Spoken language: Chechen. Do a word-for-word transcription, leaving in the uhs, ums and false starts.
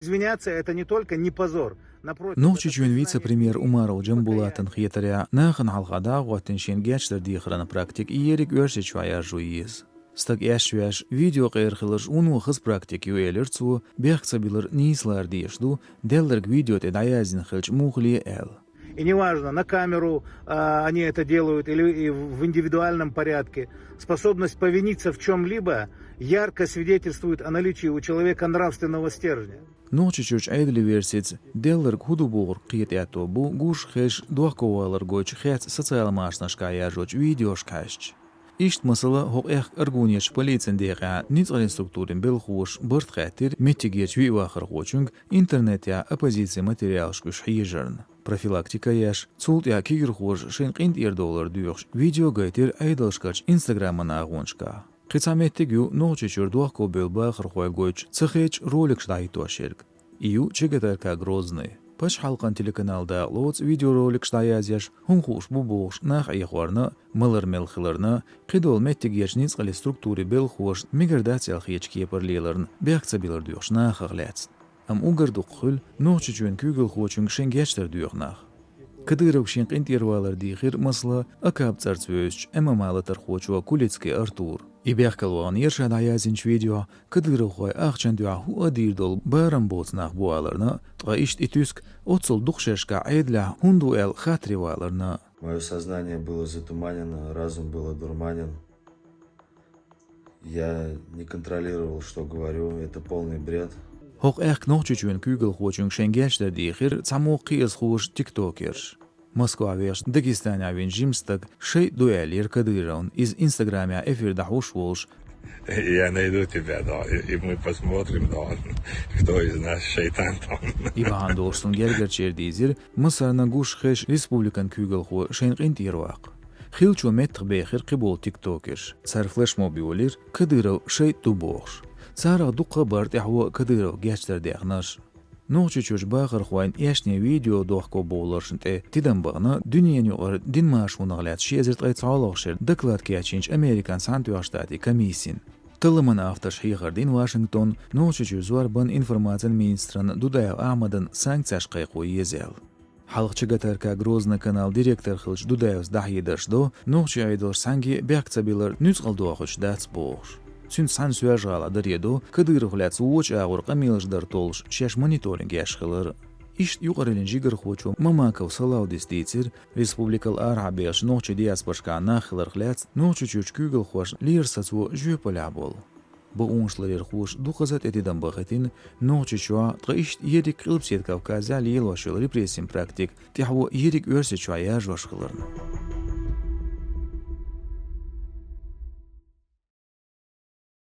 Извиняться — это не только не позор, напротив, это признание вины и уважение. Нохчийчоьнан вице-премьера Умаров Джамбулата хетарехь, нахана хьалха дӀахӀоттийна шен гечдар дехаран практика ерриг Оьрсийчохь яржо еза. Стаг эшна веш, видео къера хиларш вуно хаза практика ю, элира цо, бехк ца билар нийса лара дезаш ду, делларг видео тӀе дӀаяздина хилча муха ле аьлла. И неважно, на камеру, а, они это делают или и в индивидуальном порядке, способность повиниться в чём-либо ярко свидетельствует о наличии у человека нравственного стержня. Нохчийчуьрчу Ӏедалан версица, делларг хӀун ду бохург кхетӀе аьтто бу гуш хезаш дохковалар гойтуш хецна социалан машанашкахь яржочу видеошка хьаьжча. Иштта масала хӀокху аьхка Аргунерчу полицин декъехь ницкъаллин структурийн белхахоша барт хаьттира меттигерчу виъ вахархочуьнга интернетехь оппозицин материалашка уьш хьежарна, профилактика еш, цул тӀаьхьа кегирхоша шайна къинтӀера довлар доьхуш видео гайтира Ӏедалшкарчу Instagram-ан агӀонашкахь. Кхин цхьа меттиг ю Нохчийчуьра дохковбевлла бахархой гойтуш ца хеташ роликаш дӀахӀиттош ерг. И ю ЧГТРК Грозный. Пачхьалкхан телеканал дакъалоцу видеороликаш дӀаязъеш, хӀума хууш бу бохуш нах Ӏехорна, малар мел хиларна, кхидолу меттигерчу ницкъаллин структурийн белхахошна мегар дац аьлла хетачу кепара леларна бехк ца билар доьхуш нахах лаьцна. Амма уггар дукха хуьлу Нохчийчоьнан куьйгалхочуьнга шайн гечдар доьху нах. Кадыровга шен къинтӀера валар дийхира, масала, Акаб цӀарца вевзачу ММА латархочо Кулицкий Артура. И бехкала ваханера ша дӀаяздинчу видео, кадыровхой ахчанна дуьхьа хӀуъа а дийр долу барам боцу нах бу аларна, ткъа иштта и туьск оццул дукха шерашкахь Ӏедалехь хӀунда ву аьлла хаттаре валарна. Моё сознание было затуманено, разум был одурманен. Я не контролировал, что говорю. Это полный бред. ХӀокху аьхка Нохчийчоьнан куьйгалхочуьнга шайн гечдар дийхира цхьаммо кхиазхоша тиктокерша. Москвахь вехаш Дагестанехь вина жима стаг шайтӀа ду аьллера Кадыровна, иза Инстаграмехь эфир дӀахьош волуш. Я найду тебя, да, и, и мы посмотрим, да, кто из нас шайтан там. И бахьана долуш цунна гергарчера дийзира, массарна гуш хезаш республикан куьйгалхо шайна къинтӀера ваккха. Хиллачо меттахбехира кхиболу тиктокерш. Цара флешмоб йолийра, Кадыров шайтӀа ду бохуш. Царах дуккха а бара тӀаьхьо Кадыровга гечдар дехнарш. Нохчийчуьрчу бахархойн эшне видео дохковбовларшна тӀе тидам бахана дуьненан юкъара динан машанах лаьцна ши эзар ткъе цхьалгӀачу шеран доклад кечйинчу Американ Цхьаьнатоьхначу Штатийн комиссина. Талламан авторша хьехар дина Вашингтон Нохчийчуьра зорбанан информацин министран Дудаев Ахьмадан санкцеш кхайкхо еза аьлла. Хьалха ЧГТРК Грозный каналан директор хиллачу Дудаевс дӀахьедарш до, нохчийн Ӏедалш цхьаьнгге а бехк ца билар нуьцкъала дохуьйтуш дац бохуш. Цуьнца цхьаьна Соьлжа-ГӀалахь даре до Кадыровх лаьцна вочу агӀор къамелаш дар толлуш шаьш мониторинг еш хилар. Иштта юкъараллин жигархочо Мамаков Салавдис дийцира, республикал арахьа бехачу нохчийн диаспорашкахь нах хиларх лаьцна Нохчийчуьрчу куьйгалхошна леррина сацо жоьпаллехь болу. Бакъонашларъярхоша дукхаза а тӀе тидам бахийтина Нохчийчохь, ткъа иштта ерриг Къилбаседа Кавказехь лелош йолу репрессийн практика тӀаьхьо ерриг Оьрсийчохь яржош хиларна.